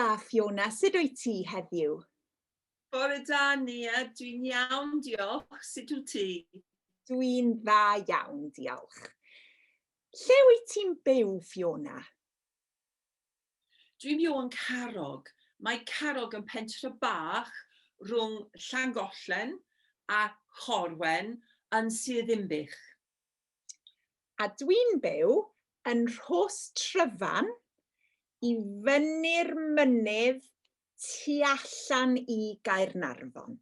da, Fiona. Sut wyt ti heddiw? Bore da, Nia. Dwi'n iawn, diolch. Sut wyt ti? Dwi'n dda iawn, diolch. Lle wyt ti'n byw, Fiona? Dwi'n byw yn Carrog. Mae Carrog yn pentre bach rhwng Llangollen a Chorwen yn Sir Ddinbych. A dwi'n byw yn Rhos Tryfan i fyny'r mynydd tu allan i Gaernarfon.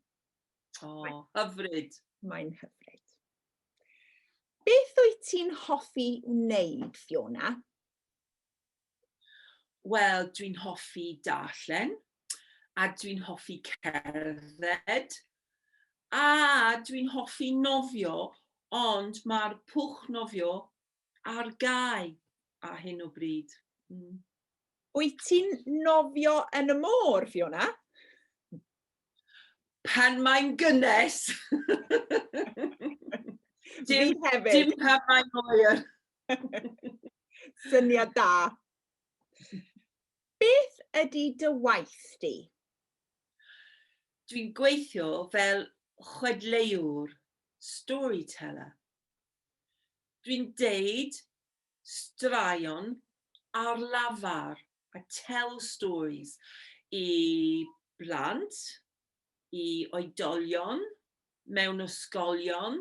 O, oh, hyfryd. Mae'n hyfryd. Beth wyt ti'n hoffi wneud, Fiona? Wel, dwi'n hoffi darllen, a dwi'n hoffi cerdded, a dwi'n hoffi nofio, ond mae'r pwll nofio ar gau ar hyn o bryd. Wyt ti'n nofio yn y môr, Fiona? Pan mae'n gynnes. dim, Fi hefyd. Dim pan mae'n oer. Syniad da. Beth ydy dy waith di? Dwi'n gweithio fel chwedleuwr, storyteller. Dwi'n deud straeon ar lafar, I tell stories, i blant, i oedolion, mewn ysgolion,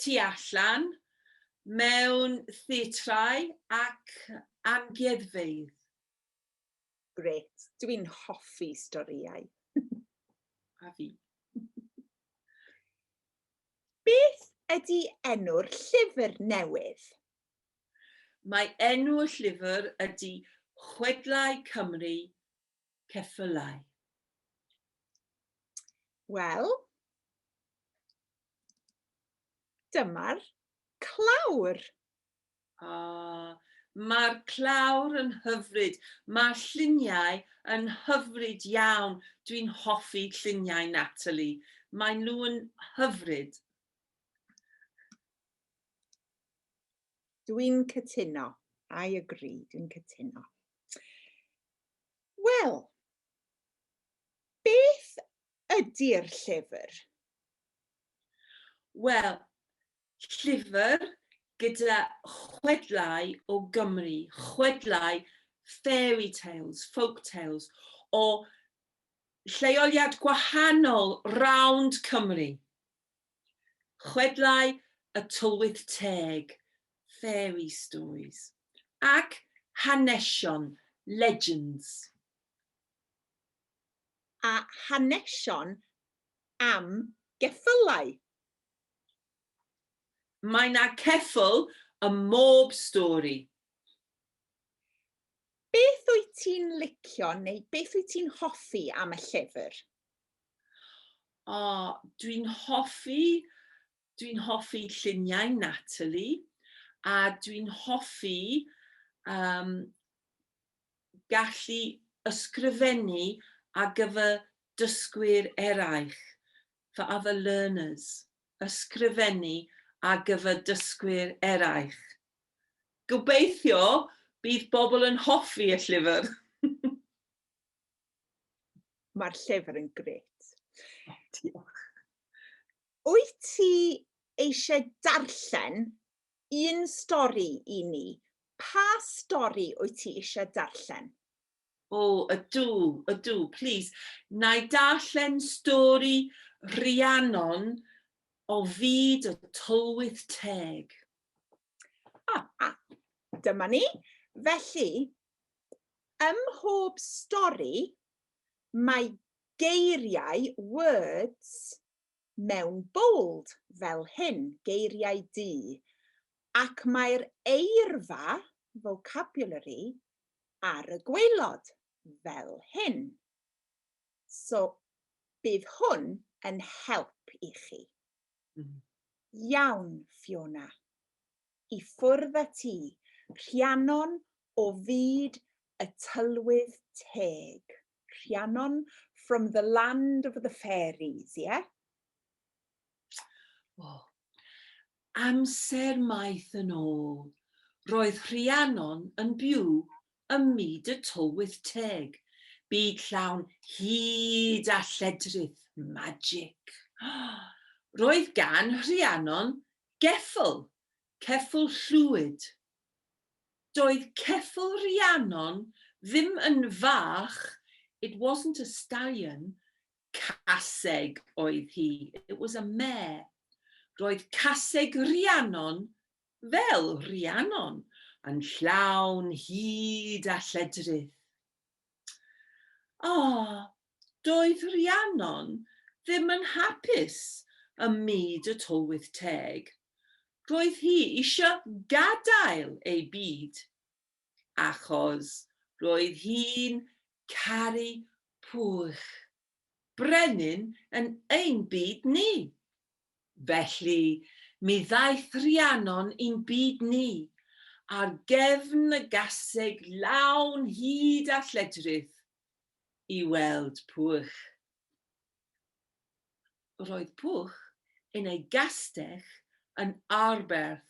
tu allan, mewn theatrau ac amgueddfeydd. Grêt, dwi'n hoffi storïau. A fi. Beth ydy enw'r llyfr newydd? Mae enw y llyfr ydy Chwedlau Cymru, Ceffylau. Wel, dyma'r clawr. Ah, mae'r clawr yn hyfryd. Mae'r lluniau yn hyfryd iawn. Dwi'n hoffi lluniau Natalie. Maen nhw yn hyfryd. Dwi'n cytuno. I agree, dwi'n cytuno. Wel, beth ydy'r llyfr? Wel, llyfr gyda chwedlau o Gymru, chwedlau fairy tales, folk tales, o lleoliad gwahanol rownd Cymru. Chwedlau y Tylwyth Teg, fairy stories, ac hanesion, legends. A hanesion am geffylau. Mae 'na ceffyl ym mhob stori. Beth wyt ti'n licio neu beth wyt ti'n hoffi am y llyfr? O, dwi'n hoffi, dwi'n hoffi lluniau Natalie, a dwi'n hoffi um, gallu ysgrifennu ar gyfer dysgwyr eraill, for other learners, ysgrifennu ar gyfer dysgwyr eraill. Gobeithio bydd bobl yn hoffi y llyfr. Mae'r llyfr yn grêt. Oh, diolch. Wyt ti eisiau darllen un stori i ni? Pa stori wyt ti eisiau darllen? O, ydw, ydw, plîs. Na i darllen stori Rhiannon o fyd y tylwyth teg. Ah, ah, dyma ni. Felly, ym mhob stori, mae geiriau, words, mewn bold, fel hyn, geiriau du, ac mae'r eirfa, vocabulary, ar y gwaelod, fel hyn. So, bydd hwn yn help i chi. Iawn, Fiona. I ffwrdd â ti, Rhiannon o fyd y tylwyth teg. Rhiannon from the land of the fairies, ie? O, amser maith yn ôl, roedd Rhiannon yn byw ym myd y tylwyth teg. Byd llawn hud a lledrith, magic. Roedd gan Rhiannon geffyl, ceffyl llwyd. Doedd ceffyl Rhiannon ddim yn fach, it wasn't a stallion, caseg oedd hi, it was a mare. Roedd caseg Rhiannon fel Rhiannon, yn llawn hud a lledrith. O, doedd Rhiannon ddim yn hapus ym myd y tylwyth teg. Roedd hi eisiau gadael ei byd, achos roedd hi'n caru Pwyll, brenin yn ein byd ni. Felly, mi ddaeth Rhiannon i'n byd ni, ar gefn y gaseg lawn hud a lledrith, i weld Pwyll. Roedd Pwyll yn ei gastell yn Arberth,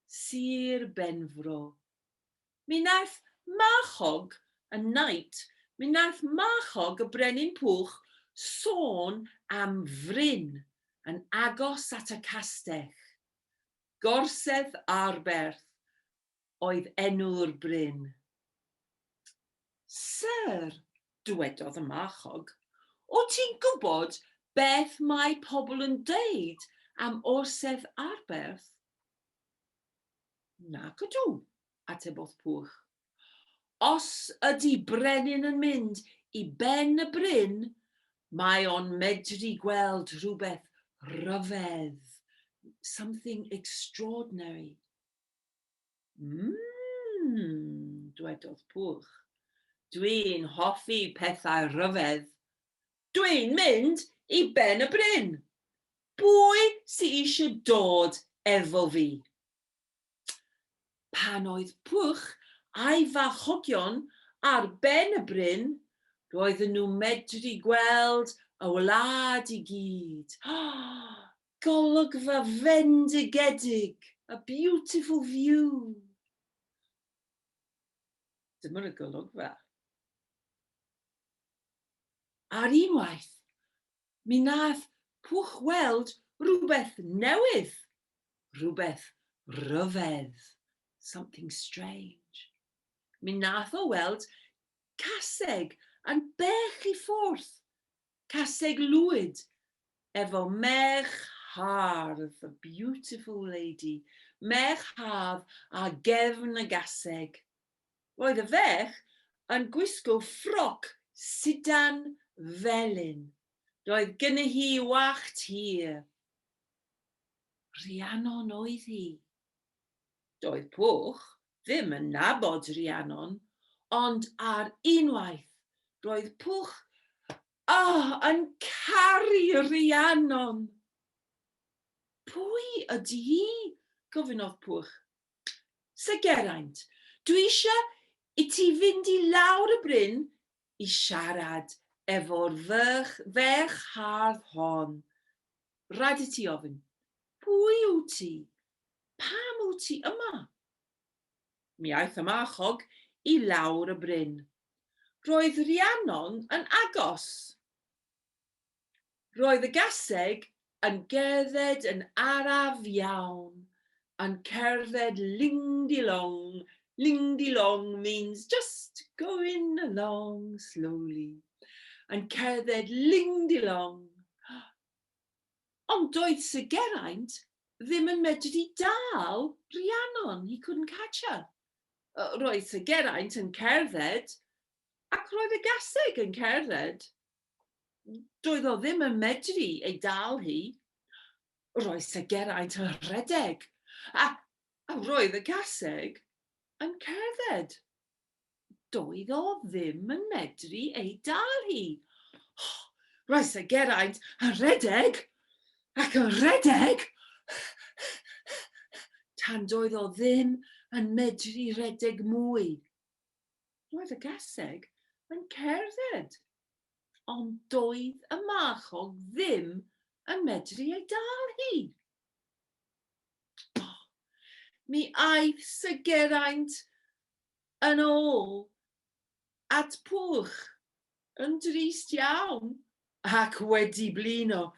Sir Benfro. Mi wnaeth marchog y knight, mi wnaeth marchog y Brenin Pwch sôn am fryn yn agos at y castell. Gorsedd Arberth oedd enw'r bryn. Syr, dywedodd y marchog, o ti'n gwybod beth mae pobl yn deud am Orsedd Arberth? Nac ydw, atebodd Pwch. Os ydy brenin yn mynd i ben y bryn, mae o'n medru gweld rhywbeth rhyfedd, something extraordinary. Mmm, dwedodd Pwch. Dwi'n hoffi pethau rhyfedd. Dwi'n mynd i ben y bryn. Pwy sy eisiau dod efo fi? Pan oedd Pwch a'i farchogion ar ben y bryn, roedden nhw medru gweld y wlad i gyd. Golygfa fendigedig! A beautiful view! Dyma'r golygfa. Ar unwaith, Mi wnaeth Pwch weld rhywbeth newydd, rhywbeth rhyfedd, something strange. Mi wnaeth o weld caseg yn bell i ffwrdd, caseg lwyd, efo merch hardd, a beautiful lady, merch hardd ar gefn y gaseg. Roedd y ferch yn gwisgo ffroc sidan felyn. Roedd gynni hi wallt hir. Rhiannon oedd hi. Doedd Pwch ddim yn nabod Rhiannon, ond ar unwaith roedd Pwch, oh, yn caru Rhiannon! Pwy ydy hi? gofynnodd Pwch. Sir Geraint, dwi eisiau i ti fynd i lawr y bryn i siarad efo'r ferch, ferch hardd hon. Rhaid i ti ofyn, pwy wyt ti? Pam wyt ti yma? Mi aeth y marchog i lawr y bryn. Roedd Rhiannon yn agos. Roedd y gaseg yn gerdded yn araf iawn, yn cerdded ling-di-long, ling-di-long means just going along slowly, yn cerdded ling-di-long. Ond doedd Sir Geraint ddim yn medru dal Rhiannon, he couldn't catch her. Roedd Sir Geraint yn cerdded, ac roedd y gaseg yn cerdded. Doedd o ddim yn medru ei dal hi. Roedd Sir Geraint yn rhedeg, a, a roedd y gaseg yn cerdded. Doedd o ddim yn medru ei dal hi. Roedd Sir Geraint yn rhedeg ac yn rhedeg tan doedd o ddim yn medru rhedeg mwy. Roedd y gaseg yn cerdded, ond doedd y marchog ddim yn medru ei dal hi. Oh, mi aeth Sir Geraint yn ôl at Pwch. yn drist iawn ac wedi blino.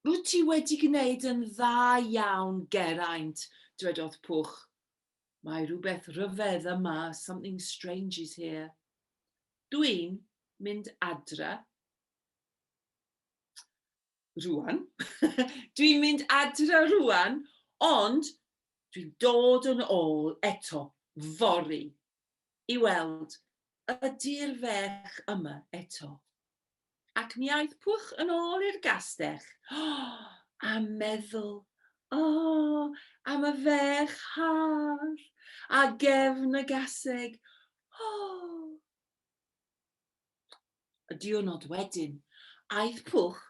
Rwyt ti wedi gwneud yn dda iawn, Geraint, dwedodd Pwch. Mae rhywbeth rhyfedd yma, something strange is here. Dwi'n mynd adre rwan. Dwi'n mynd adre rwan, ond dwi'n dod yn ôl eto fory i weld ydy'r ferch yma eto. Ac mi aeth Pwch yn ôl i'r gastell, a meddwl, o, am y ferch hardd, a gefn y gaseg, o. Y diwrnod wedyn, aeth Pwch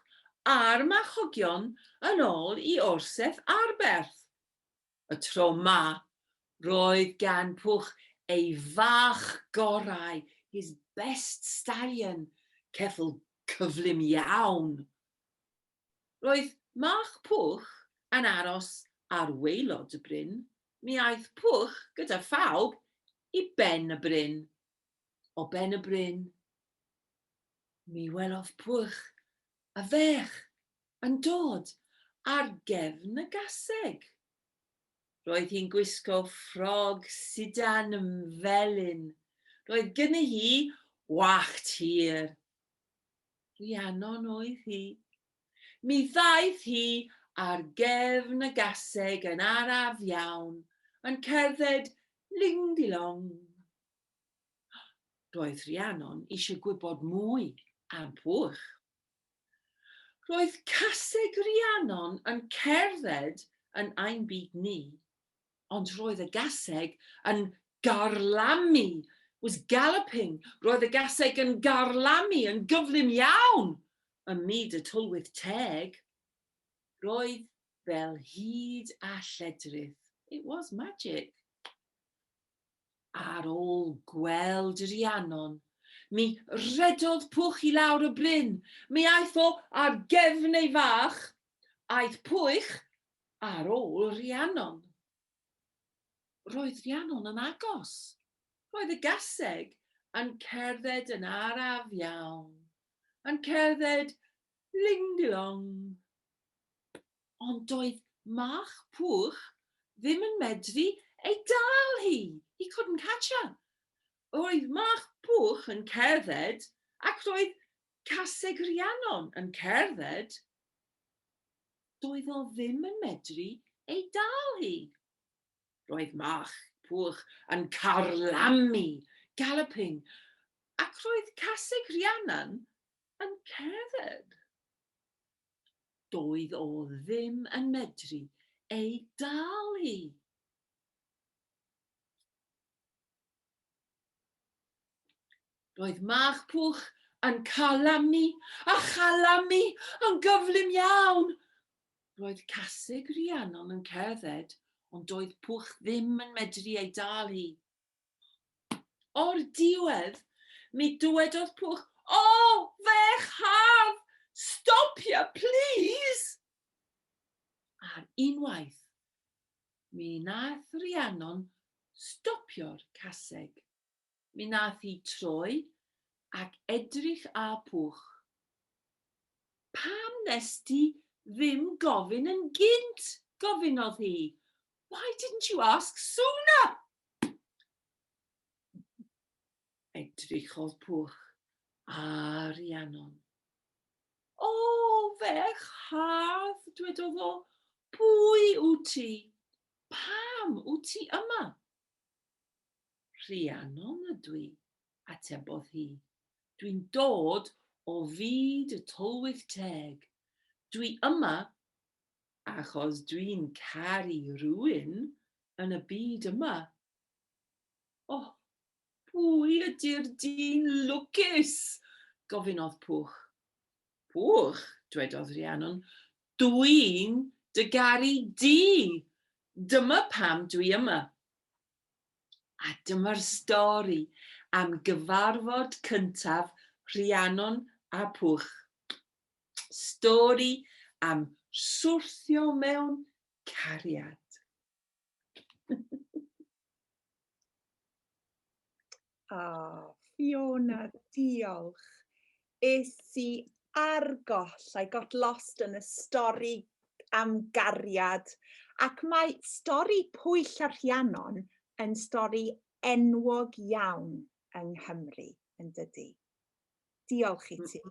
a'r marchogion yn ôl i orsedd Arberth. Y tro 'ma, roedd gan Pwch ei fach gorau, his best stallion, ceffyl cyflym iawn. Roedd mach Pwch yn aros ar waelod y bryn, mi aeth Pwch gyda phawb i ben y bryn. O ben y bryn, mi welodd Pwch y ferch yn dod ar gefn y gaseg. Roedd hi'n gwisgo ffrog sidan felyn. Roedd gynni hi wallt hir. Rhiannon oedd hi. Mi ddaeth hi ar gefn y gaseg yn araf iawn, yn cerdded ling-di-long. Roedd Rhiannon eisiau gwybod mwy am Pwch. Roedd caseg Rhiannon yn cerdded yn ein byd ni, ond roedd y gaseg yn garlamu, was galloping, roedd y gaseg yn garlamu yn gyflym iawn ym myd y tylwyth teg. Roedd fel hud a lledrith. It was magic. Ar ôl gweld Rhiannon, mi redodd Pwch i lawr y bryn. Mi aeth o ar gefn ei fach. Aeth Pwch ar ôl Rhiannon. Roedd Rhiannon yn agos. Roedd y gaseg yn cerdded yn araf iawn. Yn cerdded ling-di-long. Ond doedd Mach Pwch ddim yn medru ei dal hi. He couldn't catch her. Roedd Mach Pwch yn cerdded ac roedd caseg Rhiannon yn cerdded. Doedd o ddim yn medru ei dal hi. Roedd Mach Pwch yn carlamu, galloping, ac roedd caseg Rhiannon yn cerdded. Doedd o ddim yn medru ei dal hi. Roedd Mach Pwch yn calamu a chalamu yn gyflym iawn. Roedd caseg Rhiannon yn cerdded, ond doedd Pwch ddim yn medru ei dal hi. O'r diwedd, mi dywedodd Pwch, O, ferch hardd, stopia, plîs! Ar unwaith, mi wnaeth Rhiannon stopio'r caseg. Mi wnaeth hi troi ac edrych ar Pwch. Pam nes di ddim gofyn yn gynt? gofynnodd hi. Why didn't you ask sooner? Edrychodd Pwch ar Rhiannon. O, ferch hardd, dwedodd o, pwy wyt ti? Pam wyt ti yma? Rhiannon ydw i, atebodd hi. Dwi'n dod o fyd y tylwyth teg. Dwi yma achos dwi'n caru rhywun yn y byd yma. O, pwy ydy'r dyn lwcus? gofynnodd Pwch. Pwch, dwedodd Rhiannon, dwi'n dy garu di. Dyma pam dwi yma. A dyma'r stori am gyfarfod cyntaf Rhiannon a Pwch. Stori am syrthio mewn cariad. Oh, Fiona, diolch. Es i ar goll. I got lost yn y stori am gariad. Ac mae stori Pwyll a Rhiannon yn stori enwog iawn yng Nghymru, yn dydy? Diolch i ti.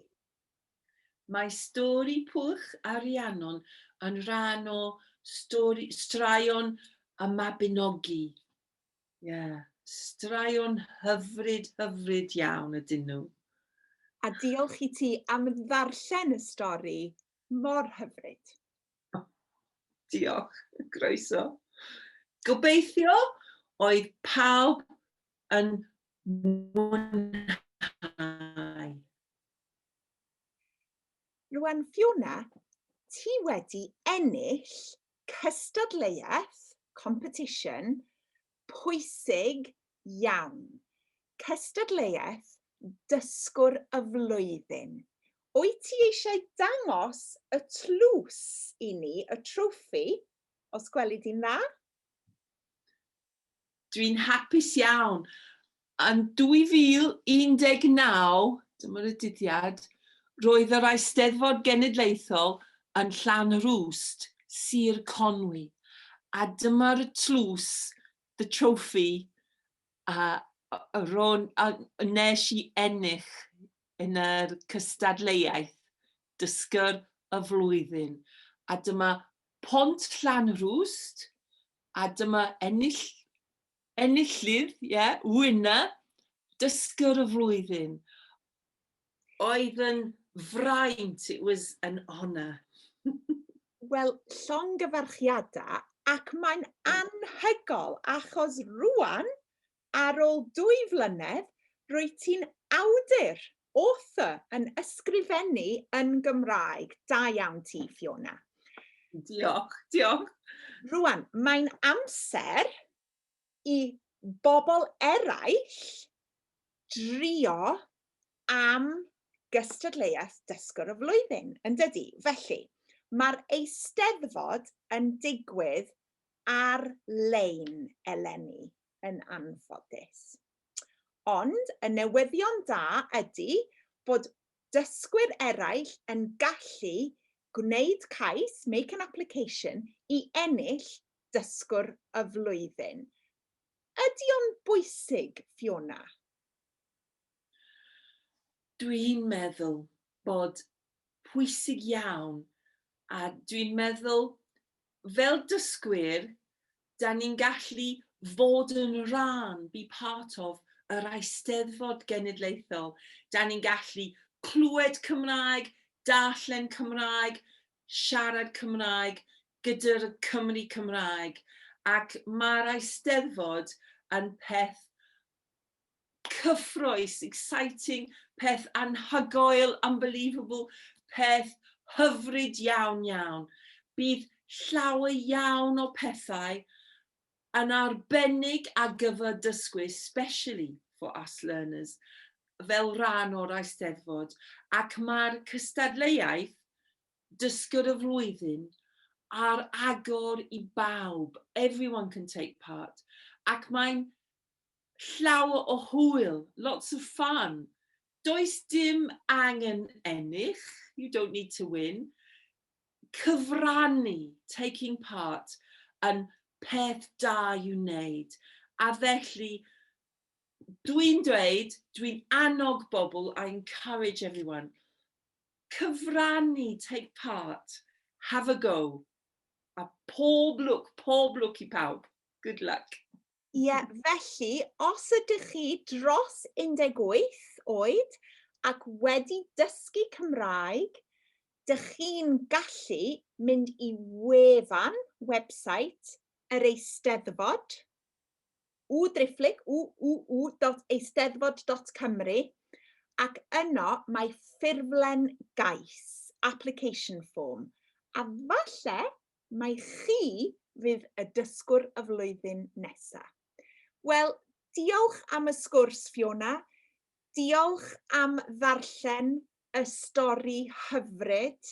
Mae stori Pwyll a Rhiannon yn rhan o stori, straeon y Mabinogi. Yeah. Straeon hyfryd, hyfryd iawn ydyn nhw. A diolch i ti am ddarllen y stori mor hyfryd. Diolch, croeso. Gobeithio oedd pawb yn mwynhau. Rwan, Fiona, ti wedi ennill cystadleuaeth, competition, pwysig iawn. Cystadleuaeth Dysgwr y Flwyddyn. Wyt ti eisiau dangos y tlws i ni, y trophy, os gweli di'n dda? Dwi'n hapus iawn. Yn 2019, dyma'r y dyddiad, roedd yr Eisteddfod Genedlaethol yn Llanrwst, Sir Conwy. A dyma'r tlws, the trophy, a, a, ron, a nes i ennill yn yr cystadleuaeth Dysgwr y Flwyddyn. A dyma Pont Llanrwst, a dyma ennill, enillydd, yeah, winner, Dysgwr y Flwyddyn. Oedd yn fraint, it was an honour. Wel, llongyfarchiadau, ac mae'n anhygoel achos rwan, ar ôl 2 flynedd, rwy ti'n awdur, author, yn ysgrifennu yn Gymraeg. Da iawn ti, Fiona. Diolch, diolch. Rwan, mae'n amser i bobl eraill drio am gystadleuaeth Dysgwr y Flwyddyn, yn dydy? Felly, mae'r Eisteddfod yn digwydd ar-lein eleni, yn anffodus. Ond y newyddion da ydy bod dysgwyr eraill yn gallu gwneud cais, make an application, i ennill Dysgwr y Flwyddyn. Ydy o'n bwysig, Fiona? Dwi'n meddwl bod pwysig iawn a dwi'n meddwl fel dysgwyr, da ni'n gallu fod yn rhan, be part of, yr Eisteddfod Genedlaethol. Da ni'n gallu clywed Cymraeg, darllen Cymraeg, siarad Cymraeg gyda'r Cymry Cymraeg. Ac mae'r Eisteddfod yn peth cyffrous, exciting, peth anhygoel, unbelievable, peth hyfryd iawn iawn. Bydd llawer iawn o pethau yn arbennig ar gyfer dysgwyr, especially for us learners, fel rhan o'r Eisteddfod. Ac mae'r cystadleuaeth Dysgwr y Flwyddyn ar agor i bawb. Everyone can take part. Ac mae'n llawer o hwyl, lots of fun. Does dim angen ennill, you don't need to win. Cyfrannu, taking part, yn peth da i'w wneud. A felly, dwi'n dweud, dwi'n annog bobl, I encourage everyone, cyfrannu, take part, have a go. A pob lwc, pob lwc i pawb. Good luck. Ie, yeah, felly, os ydych chi dros 18 oed ac wedi dysgu Cymraeg, dych chi'n gallu mynd i wefan, website, yr Eisteddfod, w driphlyg, www.eisteddfod.cymru, ac yno mae ffurflen gais, application form, a falle mai chi fydd y Dysgwr y Flwyddyn nesaf. Wel, diolch am y sgwrs, Fiona. Diolch am ddarllen y stori hyfryd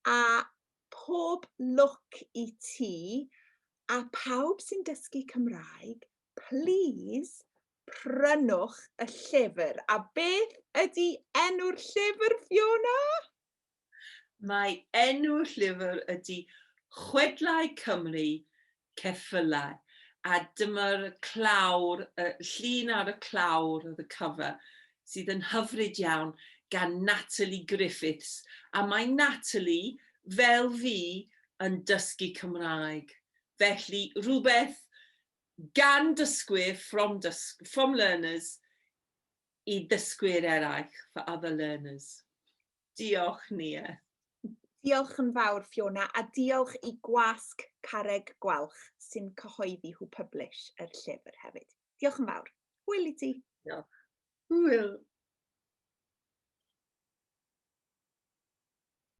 a pob lwc i ti a pawb sy'n dysgu Cymraeg, please. Prynwch y llyfr. A beth ydy enw'r llyfr, Fiona? Mae enw'r llyfr ydy Chwedlau Cymru Ceffylau. A dyma'r clawr, y llun ar y clawr, the cover, sydd yn hyfryd iawn gan Natalie Griffiths. A mae Natalie, fel fi, yn dysgu Cymraeg. Felly, rhywbeth gan dysgwyr, from learners, i ddysgwyr eraill, for other learners. Diolch, Nia. Diolch yn fawr, Fiona, a diolch i Gwasg Carreg Gwalch sy'n cyhoeddi, who publish, yr llyfr hefyd. Diolch yn fawr. Hwyl i ti. Diolch. Hwyl.